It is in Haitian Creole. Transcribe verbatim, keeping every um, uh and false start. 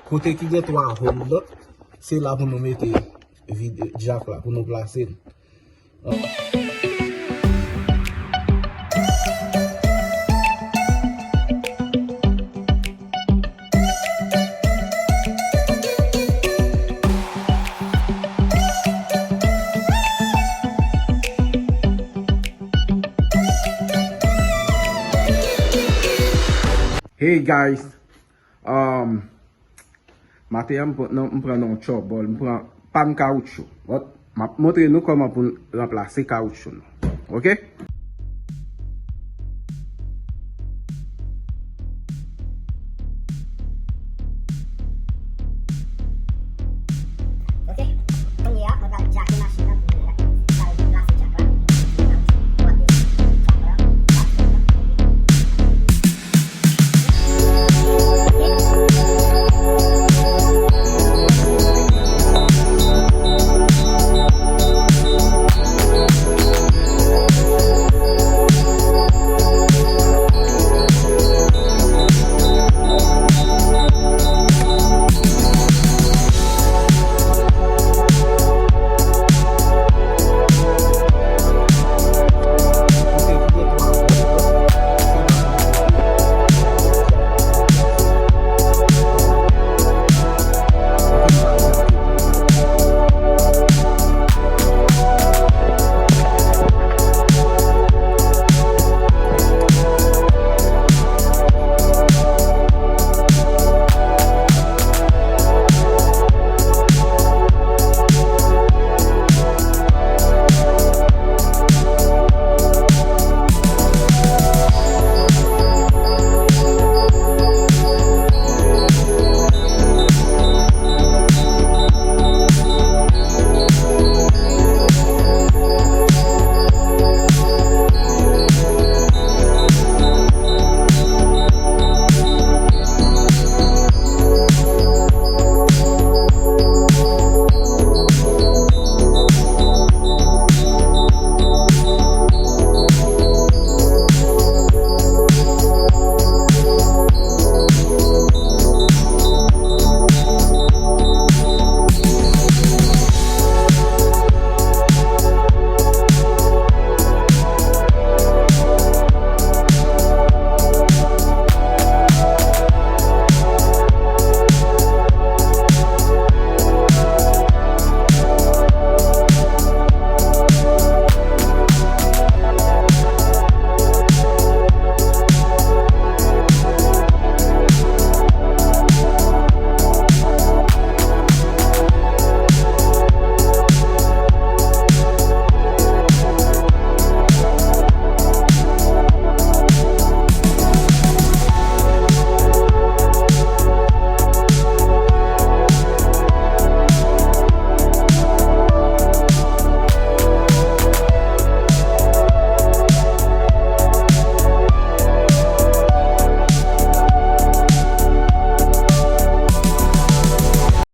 Kote ki gen twa hole la, se la pou nou mete vid jack la, pou nou plase l. Hey guys, um, maten an m pran, non, m pran nan yon tchòbòl, m pran pàn kawoutchou. But, m ap montre nou kòman pou n ranplase kawoutchou nou. Oke?